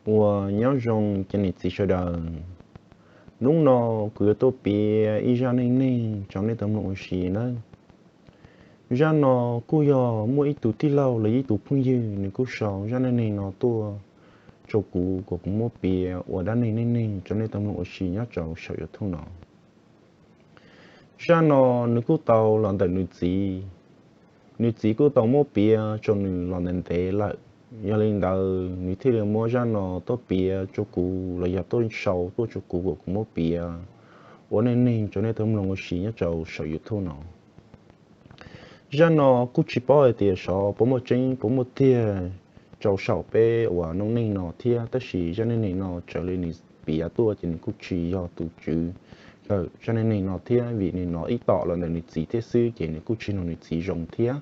Ua nyob zoo cov niam txiv sawv daws. Hnub no kuv yuav tuaj piav ib zaj neej neeg rau nej tau mloog ua si nawb. Zaj no kuj yog muaj ib tug tij laug los yog ib tug phooj ywg, nws kuj sau zaj neej neeg no tuaj rau kuv kom kuv muab piav ua dab neeg neej neeg rau nej tau mloog ua si nyob rau saum YouTube no. Zaj no nws kuj tau los ntawm nws txiv, nws txiv kuj tau muab piav rau nws los ntev ntev lawm. Yog li ntawd nws thiaj li muab zaj no tuaj piav rau kuv los yog tuaj sau tuaj rau kuv kom kuv muab piav ua neej neeg rau nej tau mloog ua si nyob rau saum YouTube no. Zaj no kuj tsis paub hais tias xyov puas muaj tseeb puas muaj tiag rau saum peb uas noob neej no thiab, tab sis zaj neej neeg no raws li nws piav tuaj ces nws kuj tsis yog tus tswv ntawm zaj neej neeg no thiab, vim nws hnov ib tom los ntawm nws txiv thiab xwb ces nws kuj tsis mloog nws txiv zoo thiab.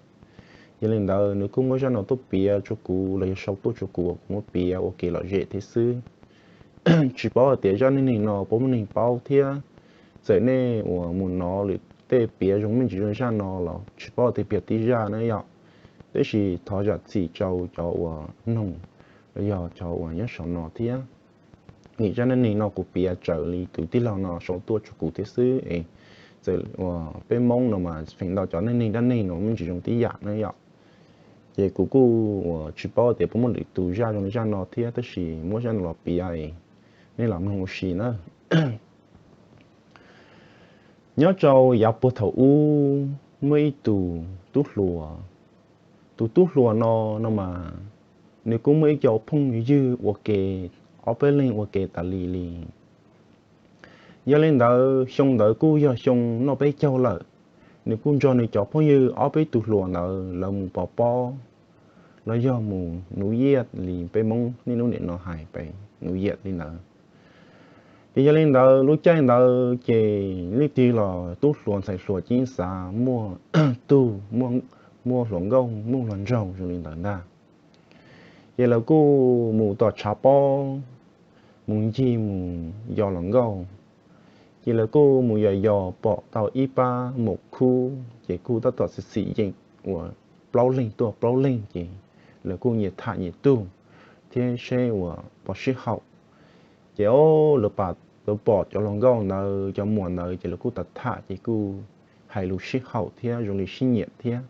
Yog li ntawd nws kuj muab zaj no tuaj piav rau kuv los yog sau tuaj rau kuv kom kuv muab piav ua kev lom zem thiab xwb. Tsis paub hais tias zaj neej neeg no puas muaj neeg paub thiab. Txawm nej uas mus hnov lwm tej piav zoo me ntsis zoo zaj no los tsis paub tias piav tib zaj na yom. Tab sis thov zam txim rau cov uas mloog los yog cov uas nyob saum no thiab. Vim zaj neej neeg no kuv piav raws li tus tij laug no sau tuaj rau kuv thiab xwb es, txawm uas peb Hmoob no mas feem ntau cov neej neeg dab neeg no me ntsis zoo tib yam na yom. Ces kuv kuj uas tsis paub tias puas muaj lwm tus zaj zoo li zaj no thiab, tab sis muab zaj no los piav es nej los mloog ua si na. Nyob rau yav puag thaum ub muaj ib tug tub hluas. Tus tub hluas no no mas nws kuj muaj ib co phooj ywg ua ke, ob peb leeg ua ke tas li li. Yog li ntawd xyoo ntawd kuj yog xyoo noj peb caug lawm, nws kuj nrog nws cov phooj ywg ob peb tug hluas ntawd lawv mus pov pob los yog mus nuv yiaj li peb Hmoob niaj hnub nim no hais pes nuv yiaj li ntawd. Ces yog li ntawd lub caij ntawd ces leej twg los tub hluas ntxhais hluas ces xav muaj tug, muaj hluas nkauj muaj hluas nraug zoo li ntawd ntag. Ces lawv kuj mus tom tshav pob, mus ncig mus yos hluas nkauj. Ces lawv kuj mus yos yos pom tau ib pab maum khub ces kuj tab tom xim xim yeem uas plaub leeg tuaj plaub leeg ces lawv kuj nyias tham nyias tug thiab seb uas puas sib haum. Ces o, lawv pom cov hluas nkauj ntawd cov muam ntawd ces lawv kuj tham tham ces kuj hais lus sib haum thiab zoo li sib nyiam thiab.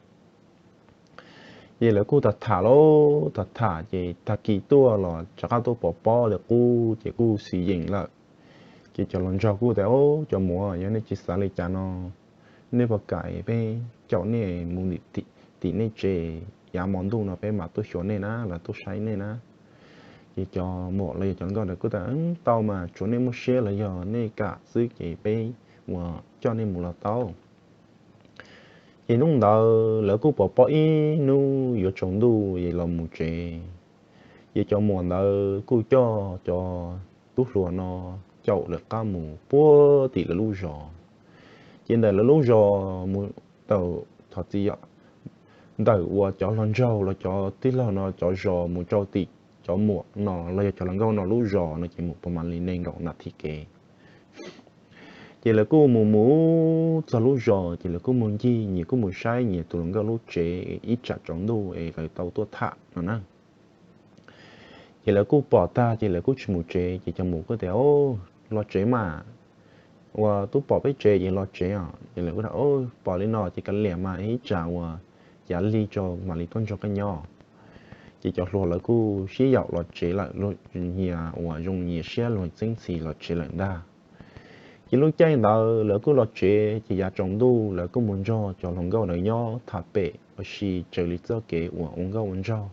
Ces lawv kuj tham tham lauj, tham tham ces tag kis tuaj los rov qab tuaj pov pob li qub ces kuj xim yeem lawm. Ces cov hluas nraug kuj tias, Au, cov muam, yog nej tsis xav li cas no, nej puas kam peb caum nej mus tim nej tsev, yav hmo ntuj no peb mam tuaj xyuas nej na los tuaj saib nej na. Ces cov muam los yog cov hluas nkauj ntawd kuj tias, Tau mas, tsuav nej muaj siab los yog nej kam xwb ces peb uas coj nej mus los tau. Ces hnub ntawd lawv kuj pov pob ib hnub yuav tsaus ntuj es los mus tsev. Ces cov muam ntawd kuj coj cov tub hluas no caum lawv qab mus puag tim lawv lub zos. Ces ntawm lawv lub zos mus tau, thov txim yom, ntawm uas cov hluas nraug los cov tij laug no cov zos mus rau tim cov muam no los yog cov hluas nkauj no lub zos no ces mus puag mam li nees nkaum nas this kev. Ces lawv kuj mus mus txog lub zos ces lawv kuj mus ncig, nyias kuj mus saib nyias tus hluas nkauj lub tsev ib tsam tsaus ntuj es lawv tau tuaj tham no na. Ces lawv kuj pom tag ces lawv kuj tsis mus tsev ces cov muam kuj tias, Los tsev mas, uas twb pom peb tsev ces los tsev os. Ces lawv kuj tias, Pom li no ces kav liam mas ib tsam uas yav lig tso mam li tuaj nrog koj nyob. Ces cov hluas lawv kuj sib yaum los tsev lawm, nyias uas zoo nyias siab luag txeeb txhis los tsev lawm ntag. Ces lub caij ntawd lawv kuj los tsev ces yav tsaus ntuj lawv kuj mus nrog cov hluas nkauj ntawd nyob tham pem ua si raws li txoj kev uas ua nkauj ua nraug.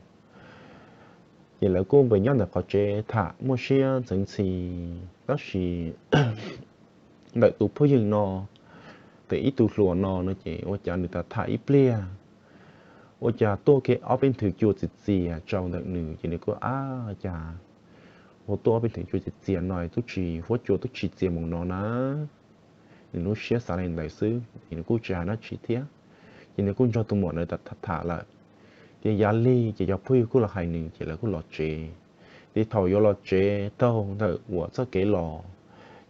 Ces lawv kuj npes nyob ntawm qhov tsev tham muaj siab ntxeev txhis, tab sis ntawm tus phooj ywg no, ntawm ib tug hluas no no ces ua cas nws tham tham ib pliag, ua cas tuaj kiag ob peb nthwv cua txias txias rau ntawm nws ces nws kuj, Ab, cas ua tuaj ob peb nthwv cua txias txias no twb tsis, huab cua twb tsis txias mus no na. Nws lub siab xav li ntawd xwb ces nws kuj tsis hais dab tsi thiab. Ces nws kuj nrog tus muam ntawd tham tham lawm. Ces yav lig ces cov phooj ywg kuj los hais nws ces lawv kuj los tsev. Ces thaum yuav los tsev taug ntawm uas txoj kev los,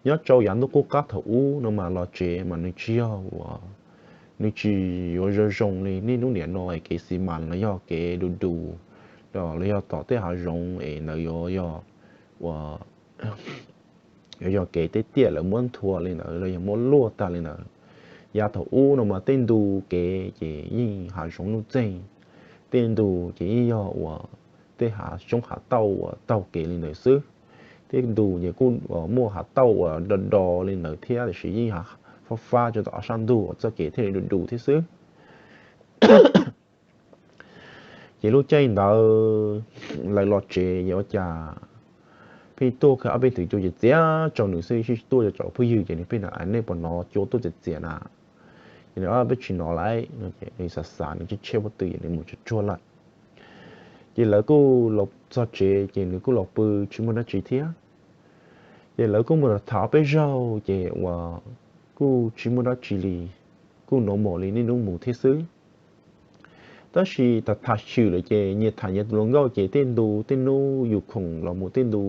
nyob rau yav ntuj qub qab thaum ub no mas los tsev mas nws tsis yog uas, nws tsis yuav zoo zoo li niaj hnub nim no es kev xi mas los yog kev du du, los yog tom tej hav zoov es ntawd yuav yog uas yog kev tej tiaj lawv muab nthua li ntawd los yog muab luaj tag li ntawd. Yav thaum ub no mas tej ntu kev ces yeej hav zoov nuj txeeg, tej ntu ces yeej yog uas tej hav xyoob hav tauj uas taug kev li ntawd xwb. Tej ntu ces kuj muaj hav tauj uas do do li ntawd thiab tiam sis yeej fab fab rau tom ob sab ntug uas txoj kev thiaj li du du thiab xwb. Ces lub caij ntawd lawv los tsev ces ua cas pheej tuaj kiag ob peb tug cua txias txias rau nws xwb, tsis tuaj rau cov phooj ywg ces nws pheej tias nej puas hnov cua tuaj txias txias na? Ces nws pheej tsis hnov lawm no ces nws xav xav nws tseb tsheb pob tw ces nws mus tsuag tsuag lawm. Ces lawv kuj los txog tsev ces nws kuj los pw tsis muaj dab tsi thiab. Ces lawv kuj mus tham ob peb zaug ces uas kuj tsis muaj dab tsi li, kuj normal li niaj hnub mus thiab xwb. Tab sis tham tham xwm lawm ces nyias tham nyias tus hluas nkauj ces tej ntu tej hnub yus khoom los mus tej ntu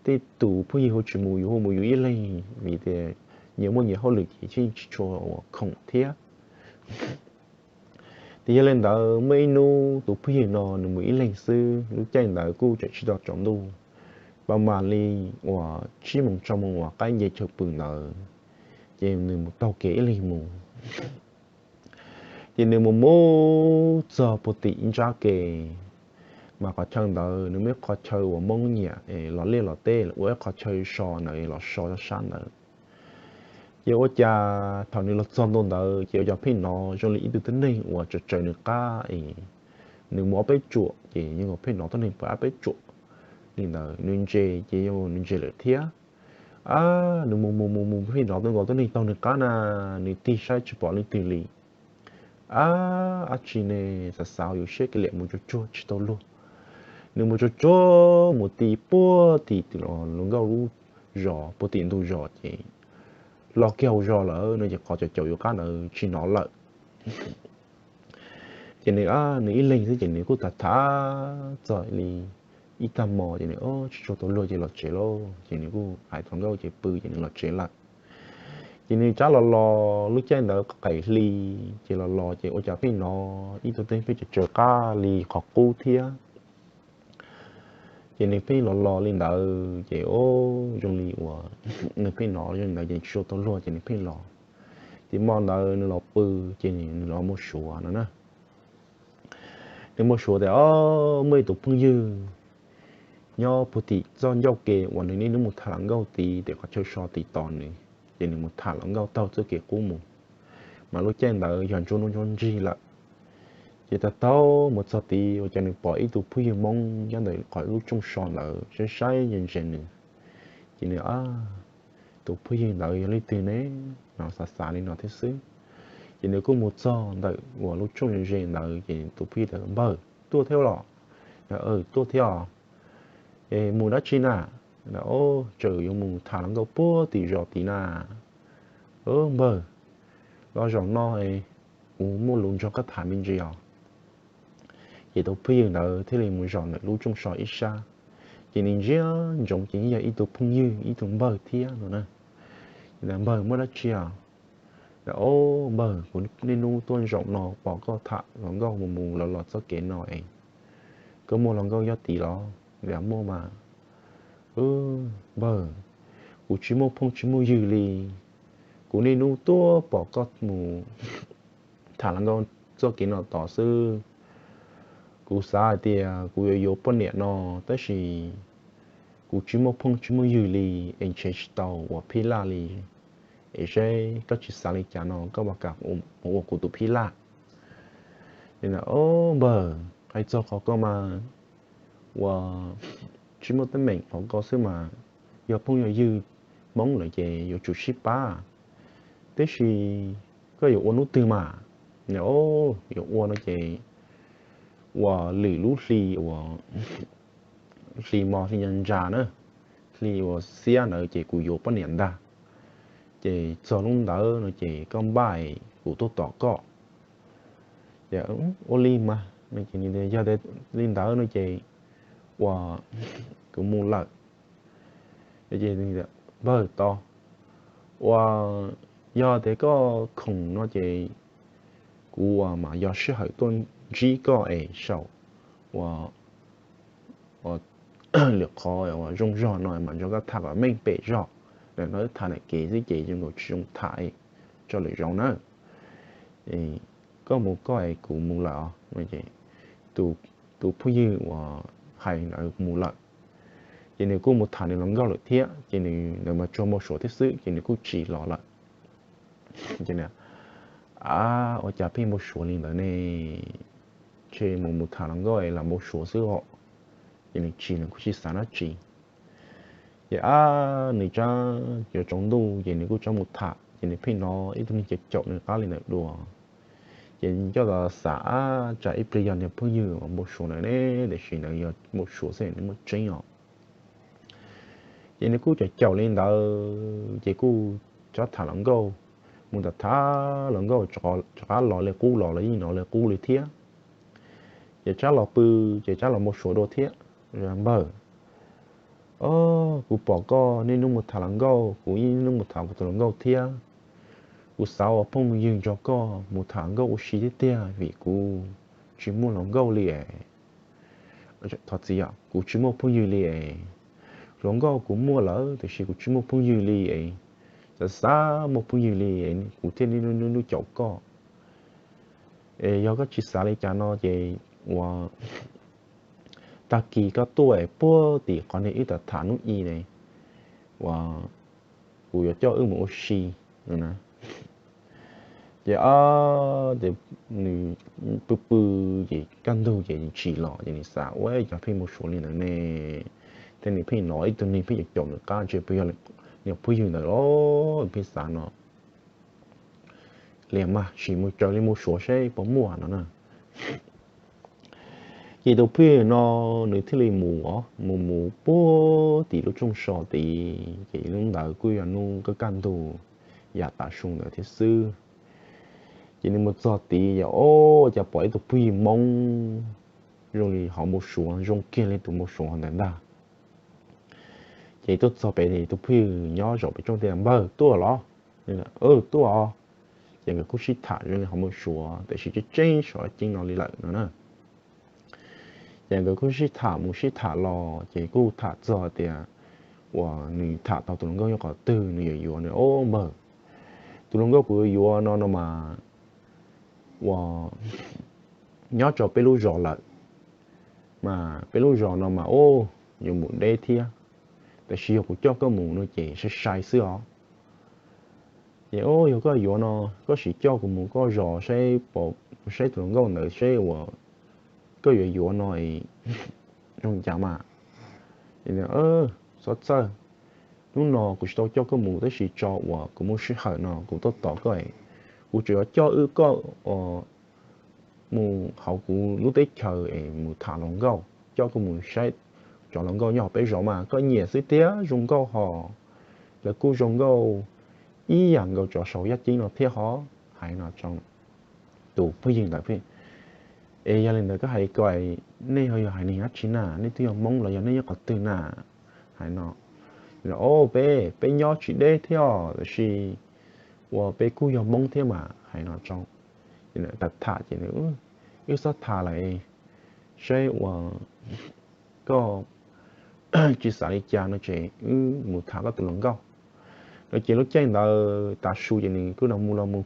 tej tus phooj ywg hu tsis mus yus hu mus yus ib leeg vim tias nyias muaj nyias hauj lwm ces tsis tshua khoom thiab. Ces yog li ntawd muaj ib hnub tus phooj ywg no nws mus ib leeg xwb, lub caij ntawd kuj tseem tsis tau tsaus ntuj, pas mas li uas tsib moos rau moos uas qaib nce chaw pw ntawd, ces nws mus taug kev ib leeg mus. Ces nws mus mus txog puag tim ib nrab ke, mas qhov chaw ntawd nws muaj ib qhov chaw uas Hmoob nyiam los liaj los teb ua ib qhov chaw so ntawd los so sab ntawd. Ces ua cas thaum nws los txog ntua ntawd ces ua cas pheej hnov zoo li ib tug tib neeg uas tsaws tsaws nws qab es nws mus ob peb tsuam ces yeej pheej hnov tuab neeg pw ob peb tsuam li ntawd, nws ntse ces yeej nws ntse lawm thiab. Ab, nws mus mus mus mus pheej hnov tuaj nkaus tuab neeg taug nws qab na, nws tig saib tsis pom leej twg li. Ab, dab tsi ne, xav xav yus siab kiag liam mus tsuag tsuag tsis tau luag. Nws mus tsuag tsuag mus ti puag tim hluas nkauj lub zos, puag tim ntug zos ces los kiag hauv zos lawm no ces qhov caum caum yus qab ntawd tsis hnov lawm. Ces nws, nws ib leeg xwb ces nws kuj tham tham txog li ib tag hmo ces nws tsis tshua tau luag ces los tsev lauj, ces nws kuj hais hluas nkauj ces pw ces nws los tsev lawm. Ces nws rov los los lub caij ntawd qaim hli, ces los los ces ua cas pheej hnov ib tug tib neeg pheej tsaws tsaws qab li qhov qub thiab. Ces nws pheej los los li ntawd ces o, zoo li uas nws pheej hnov zoo li ntawd ces tsis tshua tau luag ces nws pheej los. Ces hmo ntawd nws los pw, ces nws los mus suav no na. Nws mus suav tias o, muaj ib tus phooj ywg nyob puag tim txoj ncauj ke uas nws niaj hnub mus tham hluas nkauj tid, tim qhov chaw so tid tos nws, ces nws mus tham hluas nkauj taug txoj kev qub mus. Mas lub caij ntawd yog ntsuab hnub ntsuab nrig lawm. Ces taug taug mus txog tid ua cas nws pom ib tug phooj ywg Hmoob nyob ntawm qhov lub rooj so ntawd saib saib ntse ntse nws. Ces nws, tus phooj ywg ntawd yog leej twg ne no, xav xav li no thiab xwb. Ces nws kuj mus txog ntawm uas lub rooj ze ntawd ces tus phooj ywg tias npawg, tuaj thiab los? Tuaj thiab os. Es mus dab tsi na? Tseem yuav mus tham hluas nkauj puag tim zos tid na. Npawg, los zaum no kuv muaj lus nrog koj tham me ntsis os. Ces tus phooj ywg ntawd thiaj li mus zaum ntawm lub rooj so ib sab, ces nws ntsia ntsoov ces yog ib tug phooj ywg ib tug npawg thiab no na. Npawg, muaj dab tsi os? Os npawg, kuv niaj hnub tuaj zaum no pom koj tham hluas nkauj mus mus los los txoj kev no es koj muaj hluas nkauj nyob tid los? Muaj mas. Npawg, kuv tsis muaj phooj tsis muaj ywg li. Kuv niaj hnub tuaj pom koj mus tham hluas nkauj txoj kev no tos xwb. Kuv xav hais tias kuv yuav yuav poj niam no, tab sis kuv tsis muaj phooj tsis muaj ywg li, es ntshe tsis tau ua phij laj li. Es seb koj tsis xav li cas no koj puas kam mus ua kuv tus phij laj? Os npawg, hais txog qhov ko mas uas tsis muaj teeb meem, qhov ko xwb mas yog phooj yog ywg Hmoob lawm ces yuav tsum sib pab. Tiam sis koj yuav ua hnub twg mas? Yuav ua no ces uas lwm lub hli uas hli mos hli ntsa na, hli uas xiab ntawd ces kuv yuav poj niam ntag. Ces txog lub ntawd no ces koj npaj kuv tuaj tos koj. Ua li mas, yog li ntawd no ces uas kuv mus lawm. Npawg, tos, uas yog tias koj khoom no ces kuv uas mas yog sij hawm tuaj ntsib koj es saum uas lwm qhov uas zoo zog no mam nrog koj tham kom meej pem zog. Ntawm no wb tham ntawm kev xwb ces zoo nkaus tsis zoo tham, tso lwm zaus na. Koj mus koj es kuv mus lawm os. Tus phooj ywg uas hais ntawd mus lawm, ces nws kuj mus tham nws hluas nkauj lawm thiab, ces nws ntawd mas tsuas npau suav thiab xwb ces nws kuj tsis los lawm. Ces, a, ua cas pheej npau suav li ntawd ne? Ntshe mus mus tham hluas nkauj es los npau suav xwb os. Ces nws tsis, nws kuj tsis xav dab tsi. Ces a, nws tseem yuav tsaus ntuj ces nws kuj tseem mus tham, ces nws pheej hnov ib tug neeg caum caum nws qab li ntawd dua. Ces coj los xav, a, tsam ib pliag yog niag phooj ywg uas npau suav ntawd ne, tiam sis ntawd yog npau suav xwb, nws muaj tseeb os. Ces nws kuj caum caum li ntawd ces kuj txhob tham hluas nkauj, mus tham tham hluas nkauj rov qab los li qub los los yeej hnov li qub li thiab. Ces txhob los pw, ces txhob los npau suav dua thiab. Npawg, o, kuv pom koj niaj hnub mus tham hluas nkauj, kuv yeej niaj hnub mus tham kuv tus hluas nkauj thiab. Kuv xav ua phooj ywg nrog koj mus tham hluas nkauj ua si thiab tiag vim kuv tsis muaj hluas nkauj li es. Thov txim, kuv tsis muaj phooj ywg li es. Hluas nkauj kuv muaj lawm tiam sis kuv tsis muaj phooj ywg li es. Xav xav muaj phooj ywg li es kuv thiaj niaj hnub caum koj. Es yog koj tsis xav li cas no ces ua tag kis koj tuaj es puag tim qhov niag wb tham tham hnub i ne, ua kuv yuav coj wb mus ua si no na. Ces o, ces nws pw pw ces kaj ntug ces tsis los ces nws xav ua cas pheej npau suav li ntawd ne, thiab nws pheej hnov ib tug neeg pheej caum caum nws qab, ntshe puas yog niag phooj ywg ntawd los pheej xav no. Liam mas sim mus raws li mus suav seb puas muaj no na. Ces tus phooj ywg no nws thiaj li mus os, mus mus puag tim lub rooj so tid, ces lub ntawd kuj yog hnub kaj kaj ntug yam tav su ntawd thiab xwb. Ces nws mus txog tid ces o, cas pom ib tug phooj ywg Hmoob zoo li hov npau suav, zoo kiag li tus npau suav ntawd ntag. Ces tuaj txog pem tus phooj ywg nyob zaum pem rooj tias, npawg tuaj los? Tuaj os. Ces nkawd kuj sib tham zoo li hov npau suav tiam sis tseeb tseeb sav ceeb no li lawm no na. Ces nkawd kuj sib tham mus sib tham los ces kuj tham txog tias uas nws tham tau tus hluas nkauj nyob qhov twg, nws yuav yuav nws, o, npawg, tus hluas nkauj kuv yuav yuav no no mas uas nyob rau peb lub zos lawm, mas peb lub zos no mas o, yuav mus deb thiab, tiam sis yog kuv coj koj mus no ces sai sai xwb os. Ces o, yog koj yuav no, koj sim coj kuv mus koj zos saib, saib tus hluas nkauj ntawd seb uas koj yuav yuav no zoo cas mas. Txhob txhawj, hnub no kuv tsis tau coj koj mus tab sis tso uas kuv muaj sij hawm no kuv tuaj tos koj, kuv tseem yuav coj wb koj mus hauv kuv lub teb chaws es mus tham hluas nkauj, coj koj mus saib cov hluas nkauj nyob hauv peb zos mas koj nyiam xwb thiab zoo nkauj hos, lawv kuj zoo nkauj ib yam nkaus cov saum yaj ceeb no thiab hos. Hais no rau tus phooj ywg ntawd, es yog li ntawd koj hais ko, nej ho yog haiv neeg dab tsi na, nej twb yog Hmoob los yog nej nyob qhov twg na? Hais no, o, peb, peb nyob tsis deb thiab os, tiam sis uas peb kuj yog Hmoob thiab mas. Hais no rau, tham tham ces nws, wb txhob tham lawm, saib uas koj tsis xav li cas no ces wb mus tham koj tus hluas nkauj no. Ces lub caij ntawd tav su ces nws kuj los mus los mus,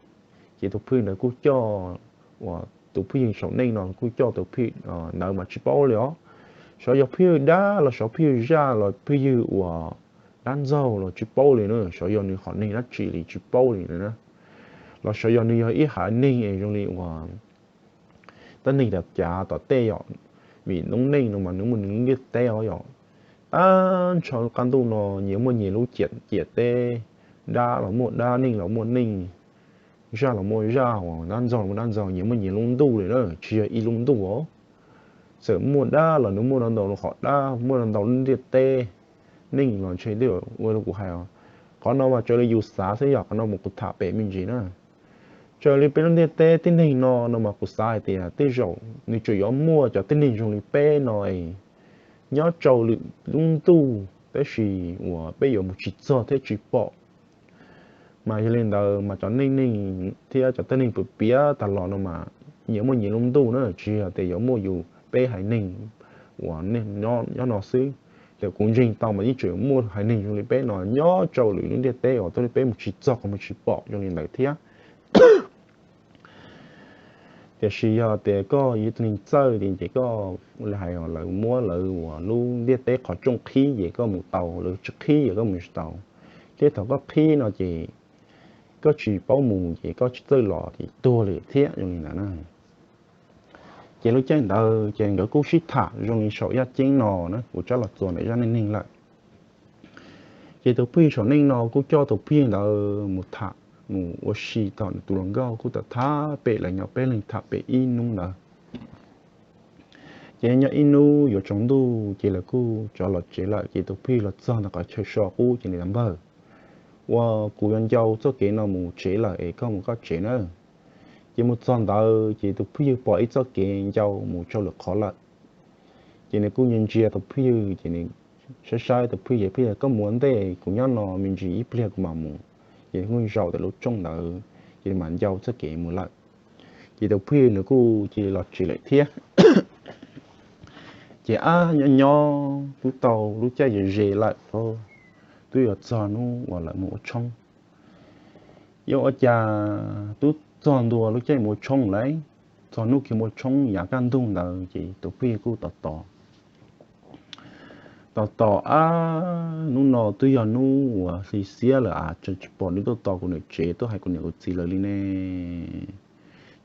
ces tus phooj ywg ntawd kuj coj, uas tus phooj ywg saum neej no kuj coj tus phooj ywg ntawd mas tsis paub li os, xyov yog phooj ywg dab los xyov phooj ywg zaj los phooj ywg uas dab ntxaug los tsis paub li na, xyov yog nws hom neeg dab tsi li tsis paub li na, los xyov yog nws yog ib haiv neeg es zoo li uas tuab neeg tom cav tom tej yom, vim noob neej no mas nws muaj nws lub ntiaj teb os yom. Tag nrho qab ntuj no nyias muaj nyias lub ciam teb, dab los muaj dab, neeg los muaj neeg, zaj los muaj zaj, dab ntxaug los muaj dab ntxaug, nyias muaj nyias lub ntuj li na, tsis yog ib lub ntuj os. Txawm muaj dab los nws muaj ntau ntau qhov dab, muaj ntau lub ntiaj teb. Neeg los ntshe twb ua li kuv hais os, qhov no mas raws li yus xav xwb yog qhov no mas kuv tham pem me ntsis na. Raws li peb lub ntiaj teb tib neeg no no mas kuv xav hais tias tej zaum nws tseem yuav muaj cov tib neeg zoo li peb no es nyob rau lwm lub ntuj tab sis uas peb yuav mus tsis txog thiab tsis pom. Mas yog li ntawd mas cov neej neeg thiab cov tib neeg piav piav tag los no mas nyias muaj nyias lub ntuj na, tsis yog tias yuav muaj yus peb haiv neeg uas nyob no xwb. Ces kuv ntseeg tau mas yeej tseem muaj haiv neeg zoo li peb no nyob rau lwm lub ntiaj teb uas tuaj li peb mus tsis txog qhov mus tsis pom zoo li ntawd thiab. Tiam sis yog tias koj yog ib tug neeg txawj ces koj li hais lawv muab lawv uas lub ntiaj teb qhov rooj qhib ces koj mus tau, lawv tsis qhib ces koj mus tsis tau. Thiab thaum koj qhib no ces koj tsis paub mus ces koj tsis txawj los ces tuag li thiab zoo li ntawd na. Ces lub caij ntawd ces nkawd kuj sib tham zoo li saum yaj ceeb no na, kuv txhaj los txuas ntawm zaj neej neeg lawm. Ces tus phooj ywg saum neej no kuj coj tus phooj ywg ntawd mus tham, mus ua si thaum tus hluas nkauj kuj tham pem lawv nyob peb leeg tham pem ib hnub ntawd. Ces nyob ib hnub yuav tsaus ntuj ces lawv kuj rov los tsev lawm ces tus phooj ywg los txog ntawm qhov chaw so qub ces nws tias npawg, uas kuv yuav ncau txoj kev no mus tsev lawm es koj mus koj tsev na. Ces mus txog ntawd ces tus phooj ywg pom ib txoj kev ncau mus rau lwm qhov lawm. Ces nws kuj ntsia ntsia tus phooj ywg ces nws saib saib tus phooj ywg, phooj ywg koj mus ua ntej, kuv nyob no me ntsis ib pliag kuv mam mus. Ces nws kuj zaum ntawm lub rooj ntawd ces nws mam ncau txoj kev mus lawm. Ces tus phooj ywg nws kuj cia li los tsev lawm thiab. Ces ab nyob nyob twb tau lub caij ze ze lawm, twb yuav txog hnub uas lawv mus ua tshoob. Yog ua cas twb txog ntua lub caij mus ua tshoob lawm, txog hnub kiag mus ua tshoob yav kaj ntug ntawd ces tus phooj ywg kuj tos tos tos tos, ab hnub no twb yog hnub uas hli xiab lawm a, tseem tsis pom nws tuaj tos kuv niam tsev tuaj hais kuv niam kuv txiv lawv li ne.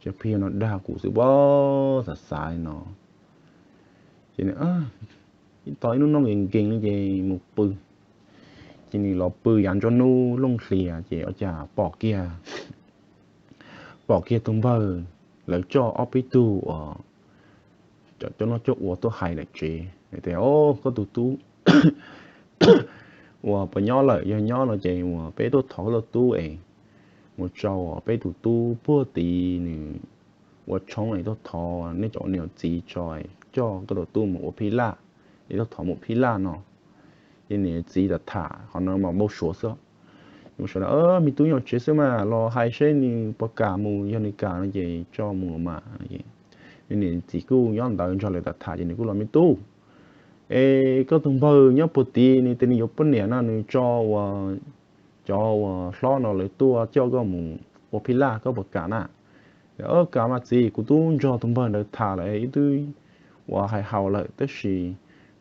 Ces phooj ywg no dag kuv xwb pob, xav xav li no. Ces nws tos ib hnub no nkees nkees li ces mus pw. Ces nws los pw yav nruab hnub looj hlias ces ua cas pom kiag, pom kiag tus npawg lawv coj ob peb tug uas cov noj coj ua tuaj hais ntawm tsev tias, o, koj tus tub uas puas nyob lawm, yog nyob no ces uas peb tuaj thov koj tus tub es mus tso uas peb tus tub puag tid nws ua tshoob es tuaj thov nej cov niam txiv tso, coj koj tus tub mus ua phij laj, es tuaj thov mus phij laj no. Ces niam txiv tham tham qhov no mas npau suav xwb. Nws sawv daws, me tub nyob tsev xwb mas los hais seb nws puas kam mus, yog nws kam no ces tso mus los mas. Niam txiv kuj nyob ntawd nrog lawv tham tham ces nws kuj los, me tub, es koj tus npawg nyob puag tid nws tias nws yuav poj niam no nws tso uas cov uas hlob no lawv tuaj coj koj mus ua phij laj koj puas kam na? Kam mas txiv, kuv twb nrog tus npawg ntawd tham lawm, ib twb uas hais haus lawm tab sis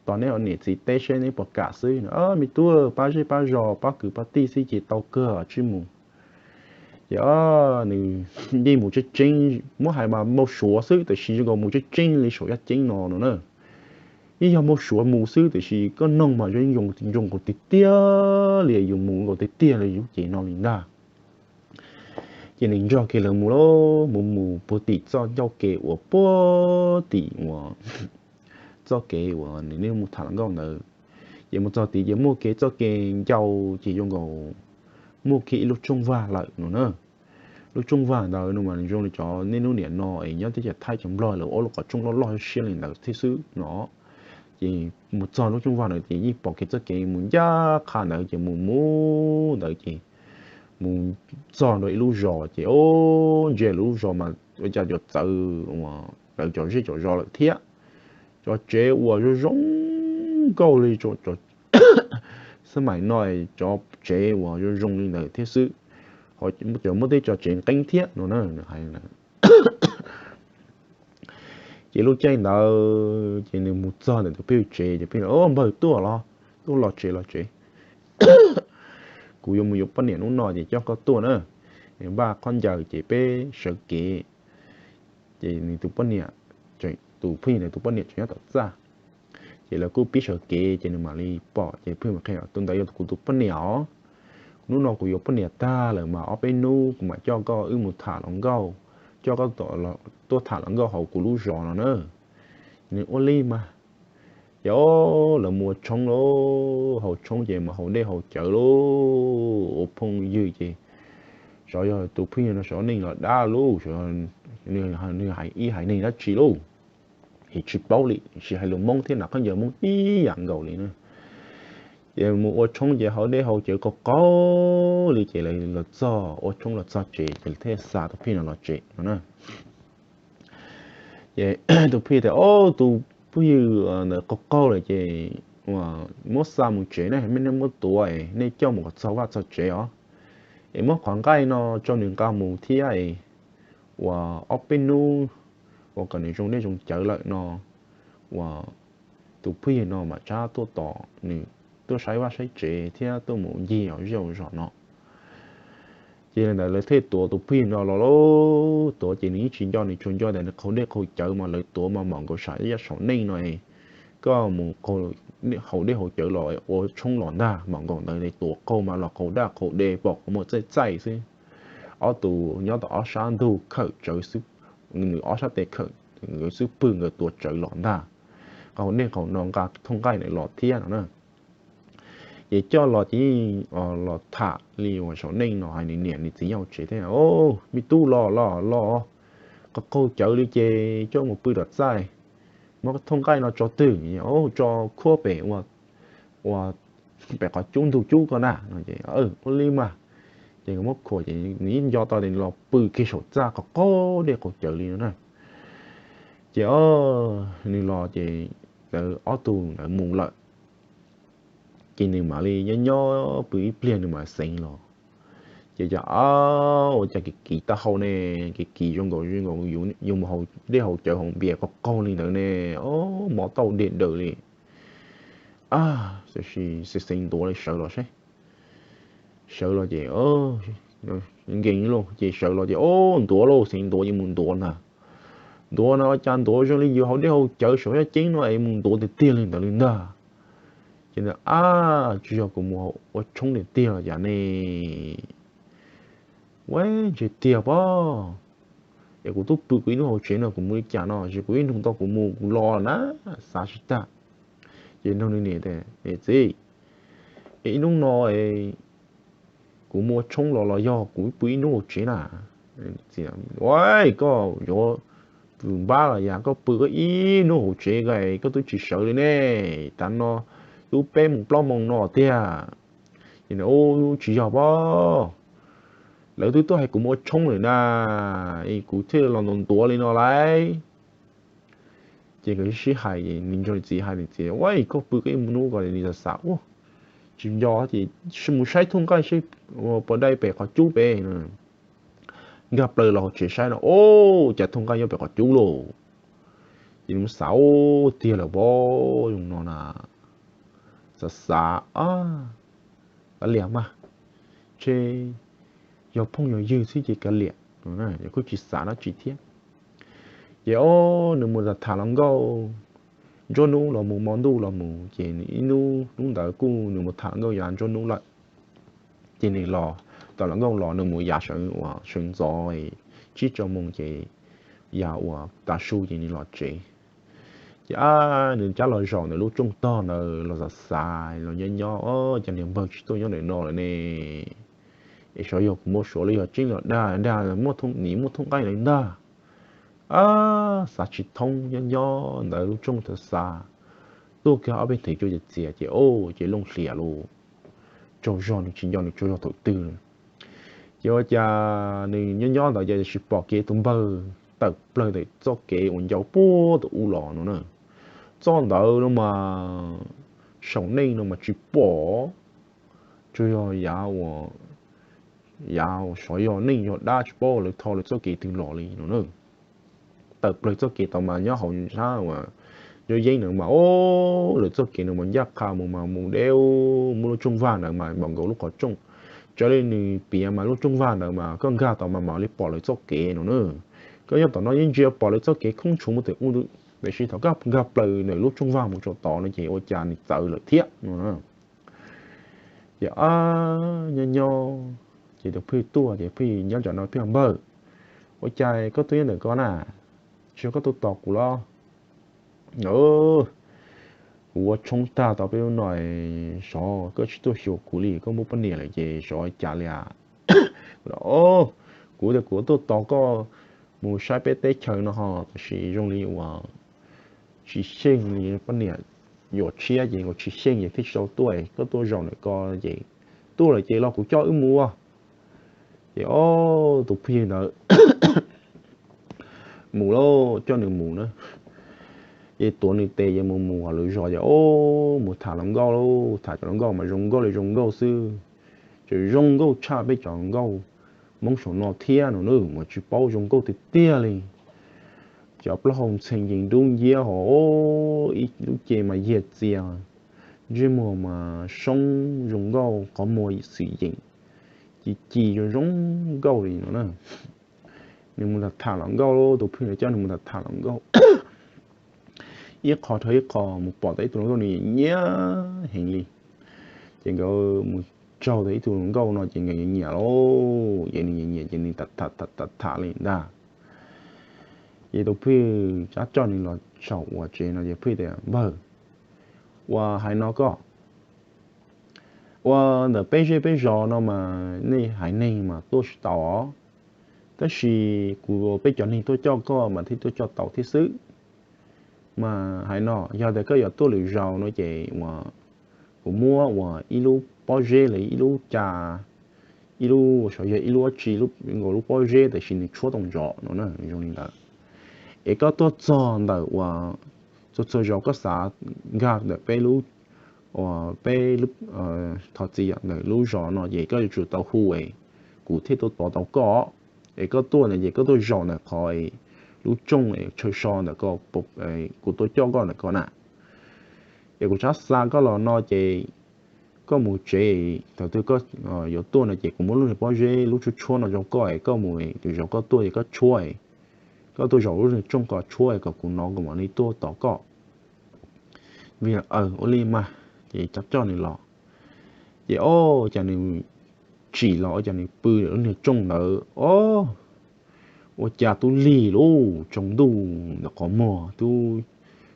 tos neb niam txiv teb seb neb puas kam xwb. Me tub, pab zej pab zos pab kwv pab tij xwb ces tau kawg, tsij mus. Ces nws yeej mus tseeb tseeb, muab hais mas npau suav xwb tab sis zoo nkaus mus tseeb tseeb li saum yaj ceeb no no na. Yeej yog npau suav mus xwb tab sis koj noog mas zoo nkaus tiag tiag li, yus mus nkaus tiag tiag li lub cev no li ntag. Ces nws nrog kiag lawv mus lauj, mus mus puag tim txoj ncauj kev uas puag tim uas txoj kev uas nws mus tham hluas nkauj ntawd. Ces mus txog tid ces muaj kev txoj kev ncau, ces zoo nkaus muaj kiag ib lub rooj vag lawm no na. Lub rooj vag ntawd no mas zoo li cov nej lub niam no es nyob teb chaws Thaib cov Nplog lawv ua lub qhov rooj loj loj siab li ntawd thiab xwb no. Ces mus txog lub rooj vag ntawd ces yeej pom kev txoj kev mus ncaj qha ntawd ces mus mus ntawd ces mus txog ntua ib lub zos ces o, ntsia lub zos mas ua cas cov txawv uas lawv cov zej cov zos lawm thiab. Cov tsev uas zoo zoo nkauj li xab maim no, cov tsev uas zoo zoo li ntawd thiab xwb. Cov muaj tej cov tsev nqeeb thiab no na, nws hais li ntawd. Ces lub caij ntawd ces nws mus txog ntawm tus phooj ywg tsev ces phooj ywg, o, npawg tuaj los, tuaj los tsev los tsev. Kuv yuav mus yuav poj niam hnub no ces coj koj tuaj na. Npaj khaub ncaws ces peb sawv kev. Ces nws tus poj niam, tus phooj ywg ntawd tus poj niam tseem nyob tom txaj. Ces lawv kuj pib sawv kev ces nws mam li pom ces phooj ywg qhia, tus ntawd yog kuv tus poj niam os. Hnub no kuv yuav poj niam tag lawm mas ob peb hnub kuv mam coj koj wb mus tham hluas nkauj, coj koj tuaj tham hluas nkauj hauv kuv lub zos no na. Nws ua li mas. Ces lawv mus ua tshoob lauj, haus tshoob ces mus haus dej haus cawv lauj, ua phooj ywg ces xyov yog tus phooj ywg no xyov neeg los dab lauj, nws hais ib haiv neeg dab tsi lauj, es tsis paub li, tsis hais lus Hmoob thiab, hnav khaub ncaws Hmoob tib yam nkaus li na. Ces mus ua tshoob ces haus dej haus cawv qaug qaug li ces los txog ua tshoob los txog tsev ces thiaj xa tus phooj ywg no los tsev no na. Ces tus phooj ywg tias, o, tus phooj ywg ntawd qaug qaug lawm ces muab xa mus tsev ne, mej nej muab tuav es nej coj mus kom txog vaj txog tsev os, es muab qhov nqaij no rau nws nqa mus thiab es uas ob peb hnub uas kom nws zoo dej zoo cawv lawm no uas tus phooj ywg no mam rov tuaj tos nws tuaj saib vaj saib tsev thiab tuaj mus ncig zej zos no. Ces li ntawd lawv thiaj tuav tus phooj ywg no los lauj. Tuav ces nws yeej tsis nco, nws tsuas nco tias nws qaug dej qaug cawv mas lawv tuav mas mam nkaus sam yaj saum neej no, koj mus haus dej haus cawv los ua tshoob los ntag. Mam nkaus ntawd tuav qaug mas los qaug daj qaug de pom qhov muag txaij txaij xwb. Ob tug nyob tom ob sab ntug khawm tsawv xwb, nws ob sab tes khawm, nkawd xub pwg nkawd tuav tsawv los ntag. Qaug dej qaug no nqa thooj nqaij ntawd los thiab no na. Ces coj los ces los tham li uas saum neej no hais nws niam nws txiv nyob hauv tsev thiab, me tub los los los, qaug qaug cawv li ces coj mus pw tom txaj, muab thooj nqaij no tso twg, tso khuab pem ua pem qhov cub ntug cub ko na. Ua li mas, ces nkawd muab khuam ces nws yeej nco tau tias nws los pw kiag saum txaj qaug qaug dej qaug cawv li no na. Ces o, nws los ces lawv ob tug ntawd mus lawm, ces nws mam li nyob nyob pw ib pliag nws mam xeev los. Ces cas a, ua cas kiv kiv taub hau ne, kiv kiv zoo nkaus zoo nkaus yus mus haus dej haus cawv haus npias qaug qaug li ntawd ne, o, mob taub hau dej daws li. A, xeev xeev ntuav li sawv los seb. Sawv los ces nkees lauj, ces sawv los ces o, ntuav lauj, xeev ntuav ces mus ntuav ntag. Ntuav na ua cas ntuav zoo li yus haus dej haus cawv saum yaj ceeb no es mus ntuav tiag tiag li ntawd li ntag. Ces ntawd a, tsis yog kuv mus ua tshoob tiag tiag los cas ne, ua ntshe tiag pob. Es kuv twb pw kuv ib hnub hauv tsev no kuv mus li cas no es kuv ib hnub tau kuv mus kuv los na, xav tsis tag. Ces nug nws niam tias, niam txiv, es ib hnub no kuv mus ua tshoob los los yog kuv pw ib hnub hauv tsev na? Ua, koj yuav vwm npab los yog koj pw koj ib hnub hauv tsev es koj twb tsis sawv li ne, tav no twb peb moos plaub moos no tiag. Ces nws, tsis yog pob, lawv twb tuaj hais kuv mus ua tshoob lawm na, es kuv thiaj los ntuav ntuav li no lauj. Ces nkawd sib hais, nws nrog nws txiv hais, nws txiv, ua, koj pw koj ib hnub ko, nws xav xav, ua, tsis nco ces mus saib thooj nqaij seb puas dai pem qhov cub pem. Nkag plaws los hauv tsev saib no, o, cas thooj nqaij nyob pem qhov cub lauj. Ces nws xav, tiag lawm pob, zoo no na, xav xav, kav liam mas, ntshe yog phooj yog ywg xwb ces kav liam, kuj tsis xav dab tsi thiab. Ces o, nws mus tham tham hluas nkauj, nruab hnub los mus hmo ntuj los mus, ces nws ib hnub, hnub ntawd kuj nws mus tham hluas nkauj yav nruab hnub lawm. Ces nws los, tom hluas nkauj los nws mus yav sawv uas sawv ntxov tsib rau moos ces yav uas tav su ces nws los tsev. Ces a, nws cab los zaum ntawm lub rooj tog ntawd los xav xav los nyob nyob, o, cas niag npawg tsis tuaj nyob ntawm no lawm ne? Es xyov yog kuv muab suav los yog tseeb los dag dag muaj thooj, nim muaj thooj nqaij lawm ntag. A, xav tsis thoob, nyob nyob ntawm lub rooj tawm xav, tuaj kiag ob peb nthav cua txias txias ces o, ces looj hlias lauj, tsaug zog nws tsis nco nws tsaug zog thaum twg. Ces ua cas nws nyob nyob ntawd ces tsis pom kiag tus npawg tawm plaws ntawm txoj kev uas ncau puag tom ub los no na. Txoj ntawd no mas saum neej no mas tsis pom, tsuas yog yav uas, yav uas xyov yog neeg yog dab tsis paub lawv tho lawv txoj kev twg los li no na. Tawm plaws txoj kev tod mas nyob hauv sab uas nyob yeeb ntawd mas o, lawv txoj kev ntawd mas ncaj qha mus mas mus deb, muaj lub rooj vag ntawd mas npaum nkaus lub qhov rooj, raws li nws piav mas lub rooj vag ntawd mas koj nkag tod mas mam li pom lawv txoj kev no na. Koj nyob tom no yeej ntsia pom lawv txoj kev khoob tshuv mus tim ub, tiam sis thaum koj nkag plaws ntawm lub rooj vag mus txog tod no ces ua cas nws txawv lawm thiab no. Ces a, nyob nyob ces tus phwj tuaj ces phwj nyob nram no, phwj, npawg, ua cas koj tuaj nyob ntawm ko na? Tsis yog koj tuaj tos kuv los? Kuv ua tshoob tag tau peb lub no, xyov koj tsis tuaj xyuas kuv li, koj muaj poj niam lawm ces xyov cas li as. Kuv tias kuv tuaj tos koj mus saib peb teb chaws no ho, tab sis zoo li uas tsis xyeej li, poj niam yuav tshiab ces nkaus tsis xyeej ces thiaj tsis tau tuaj. Koj tuaj zaum ntawm ko ces tuaj lawm ces los kuv coj wb mus ua. Ces o, tus phooj ywg ntawd mus lauj, coj nws mus na. Ces tuav nws tes ces mus mus hauv lawv zos ces o, mus tham hluas nkauj lauj, tham cov hluas nkauj mas zoo nkauj li zoo nkauj xwb, tseem zoo nkauj tshaj peb cov hluas nkauj Hmoob saum no thiab no na, mas tsis paub zoo nkauj tiag tiag li. Cov plaub hau ntxhee ces dub nciab hos, ib lub cev mas yiag txias, ntsej muag mas soob zoo nkauj, qhov muag xwm yeem ci ci zoo zoo nkauj li no na. Nws mus tham tham hluas nkauj, tus phwj ntawd coj nws mus tham tham hluas nkauj ib qho dhau ib qho, mus pom tau ib tug hluas nkauj nws nyiam nyiam heev li. Ces nkawd mus tsaug tau ib tug hluas nkauj no ces nkawd nyiam nyiam lauj, ces nws nyiam nyiam ces nws tham tham tham tham li ntag. Ces tus phwj rov coj nws los saum ua tsev no ces phwj tias, Npawg, ua hais no koj, ua ntawm peb zej peb zos no mas nej haiv neeg mas tuaj tsis tau os, tab sis kuv peb cov neeg tuaj coj koj mas thiaj tuaj coj tau thiab xwb. Mas hais no, yog tias koj yuav tuaj lwm zaus no ces uas kuv muab uas ib lub pob zeb los ib lub cas, ib lub xyov yog ib lub dab tsi, nkaus lub pob zeb tiam sis nws tshuab tau ntsov no na, zoo li ntawd. Es koj tuaj txog ntawm uas txhua txhua zaus koj xav nkag ntawm peb lub, uas peb lub, thov txim yom, ntawm lub zos no ces koj yuav tsum tau hu es kuv thiaj tuaj tos tau koj. Es koj tuaj ntawd ces koj tuaj zaum ntawm qhov lub tsooj es chaw so ntawm ko, kuv tuaj coj koj ntawm ko na. Es kuv txhob xa koj los no ces koj mus tsev, thaum twg koj yuav tuaj no ces kuv muab lub niag pob zeb lub tshuab tshuab no rau koj es koj mus, tus zaum koj tuaj es koj tshuab, koj tuaj zaum lub niag tsooj ko tshuab kom kuv hnov kuv mam li tuaj tos koj. Vim aw, ua li mas, ces cov coj nws los. Ces o, cas nws tsim los ua cas nws pw lub niag tsooj ntawd o, ua cas tub lig lub tsaus ntuj ntawm qhov muag,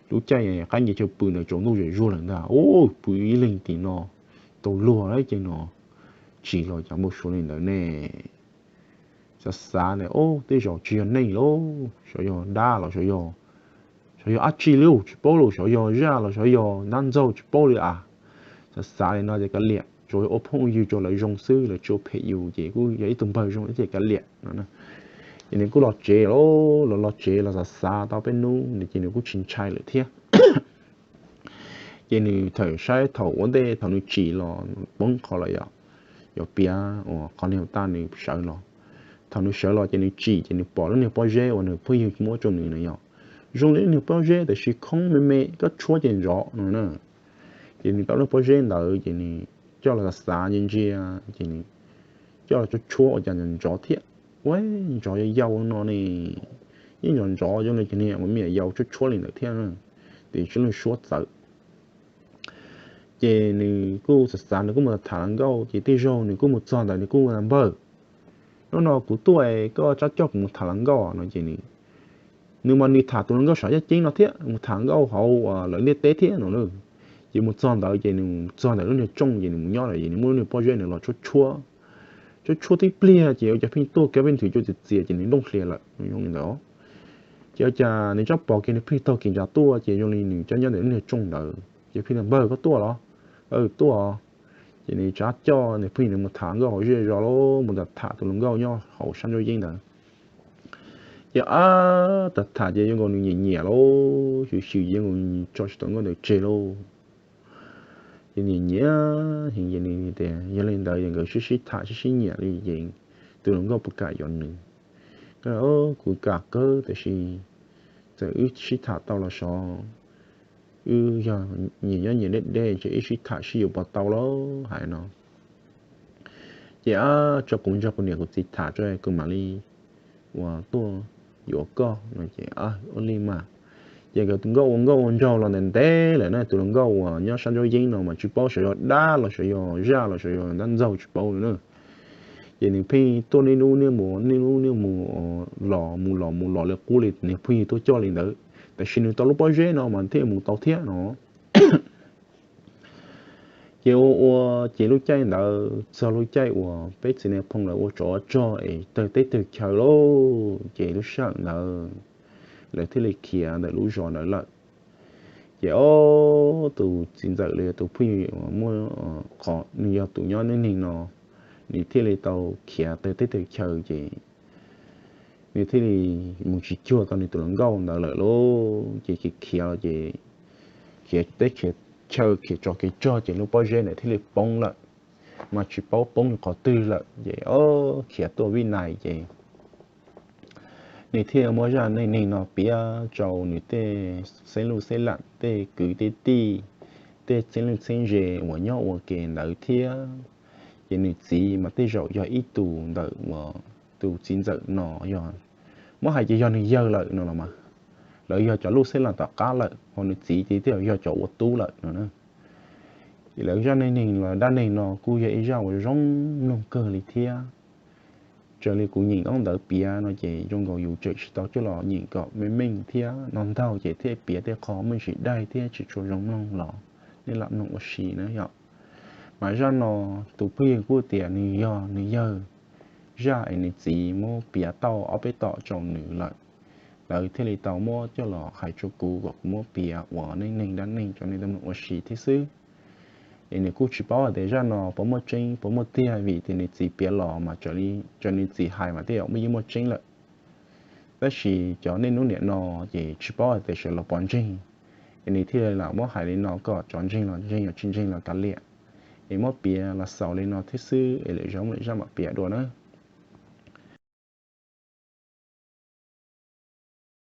lub caij qaib nce chaw pw ntawd tsaus ntuj zem zuag lawm ntag. Ua pw ib leeg tim no tau luag lawm ces no tsim los cas npau suav li ntawd ne. Xav xav tias, Ub, tej zaum tsis yog neeg lauj, xyov yog dab los xyov yog, xyov yog dab tsi li, tsis paub los xyov yog zaj los xyov yog nab ntxaug tsis paub li as. Xav xav li no ces kav liam, tsuas ua phooj ywg rau lawv zoo xwb, lawv tsis ua phem yus ces kuj yog ib tug npawg zoo thiaj kav liam no. Ces nws kuj los tsev, los los tsev los xav xav tau peb hnub ces nws kuj tsis ntshai lawm thiab. Ces nws thaum saib thaum ua ntej thaum nws tsim los poob qhov los yog, yog piav uas qhov niag tag nws sawv los. Thaum nws sawv los ces nws tsim ces nws pom lub niag pob zeb uas nws phooj ywg muab rau nws na yog zoo li lub niag pob zeb tiam sis khoob me me, koj tshuab ces ntsov no na. Ces nws tau lub pob zeb ntawd ces nws coj los xav ntsia ntsia, ces nws coj los tshuab tshuab ua cas ntsov thiab. Ua, ntsov yau yau no ne, yeej ntsov ntsov zoo li cov niag uas me nyuam yaus tshuab tshuab li ntawd thiab, tiam sis lub suab txawv. Ces nws kuj xav xav nws kuj mus tham hluas nkauj ces tej zaug nws kuj mus txog ntawd nws kuj, Npawg, hnub no kuv tuaj es koj rov coj kuv mus tham hluas nkauj no ces nws, nws mas nws tham tus hluas nkauj saum yaj ceeb no thiab mus tham hluas nkauj hauv lawv ntiaj teb thiab no na. Ces mus txog ntawd ces nws mus txog ntawm lub niag tsooj ces nws mus nyob lawm ces nws muab lub niag pob zeb nws los tshuab tshuab, tshuab tshuab tib pliag ces ua cas pheej tuaj kiag pheej nthwv cua txias txias ces nws nplooj hlias lawm zoo li ntawd. Ces ua cas nws tsob pom kiag nws pheej taug kev nrad tuaj ces zoo li nws coj nyob ntawm lub niag tsooj ntawd ces pheej tias, Npawg, koj tuaj los? Tuaj. Ces nws rov coj nws pheej nws mus tham nkauj hauv zej zos lauj, mus tham tham tus hluas nkauj nyob hauv sab nraub yeeb ntawd. Ces ab, tham tham ces zoo nkaus nws nyiam nyiam lauj, xyw xyw zoo nkaus tso tsis tau nkauj ntawd tseg lauj. Ces nyiam nyiam heev ces nws tias yog li ntawd ces nkawd sib sib tham sib sib nyiam li ces tus hluas nkauj puas kam yuav nws. Kuv kam kawg tiam sis txawm wb sib tham tau los sov, wb yog nyias nyob nyias deb deb ces wb sib tham sib yuav puas tau lauj, hais no. Ces ab, tso kuv nrog kuv niam kuv txiv tham tso kuv mam li uas tuaj yuav koj no ces ua li mas. Ces nkawd ua nkauj ua nraug los ntev ntev lawm na, tus hluas nkauj uas nyob sab nraub yeeb no mas tsis paub xyov yog dab los xyov yog zaj los xyov yog dab ntxaug tsis paub li na. Ces nws pheej tuaj niaj hnub niaj mus niaj hnub niaj mus los mus los mus los li qub li niag phooj ywg tuaj coj li ntawd, tiam sis nws tau lub pob zeb no mas thiaj mus tau thiab no. Ces ua ua ces lub caij ntawd txog lub caij uas peb txiv nais phoo lawv ua tsov ua rog es tawg teb tawg chaw lauj, ces lub sij hawm ntawd lawv thiaj li khiav ntawm lub zos ntawd lawm. Ces ob tus txiv ntxawm los yog tus phooj ywg muaj qhov nws yog tus nyob neej neeg no, nws thiaj li tau khiav tawg teb tawg chaw ces nws thiaj li mus tsis cuag tau nws tus hluas nkauj ntawd lawm lauj. Ces khiav khiav los ces khiav teb khiav chaw khiav tsov khiav rog ces lub pob zeb ntawd thiaj li poob lawm. Mas tsis paub poob qhov twg lawm ces o, khiav tuaj Vib Nais ces nws thiaj muab zaj neej neeg no piav rau nws tej xeeb luj xeeb lam, tej kwv tej tij, tej txheeb leej txheeb ze uas nyob ua ke ntawd thiab. Ces nws txiv mas tej zaum yog ib tus ntawm uas tus txiv ntxawm no yog, muab hais ces yog nws yawg lawm no los mas, lawv yog cov luj xeeb lam tom qab lawm, ho nws txiv ces tej zaum yog cov ua tub lawm no na. Ces lawv zaj neej neeg los dab neeg no kuj yog ib zaj uas zoo mloog kawg li thiab. Raws li kuv nyeem ntaub ntawv piav no ces zoo nkaus yus tseem tsis tau coj los nyeem kom meej meej thiab no ntag ces thiaj piav tej qho muaj ntsis daig thiab tsis tshua zoo mloog los nej lam mloog ua si na yom. Mas zaj no tus phooj ywg kuj tias nws yog nws yawg zaj es nws txiv muab piav tau ob peb tom rau nws lawm, lawv thiaj li tau muab coj los hais rau kuv kom kuv muab piav ua neej neeg dab neeg rau nej tau mloog ua si thiab xwb. Es nws kuj tsis paub hais tias zaj no puas muaj tseeb puas muaj tiag vim tias nws txiv piav los mas raws nws txiv hais mas tej zaum muaj yeej muaj tseeb lawm. Tab sis cov niaj hnub niam no ces tsis paub hais tias sawv los pov ntseeg, es nws thiaj li lam muab hais li no kom cov ntseeg los ntseeg, yog tsis ntseeg los kav liam. Es muab piav los xaus li no thiab xwb es lwm zaus lwm zaj mam piav dua na.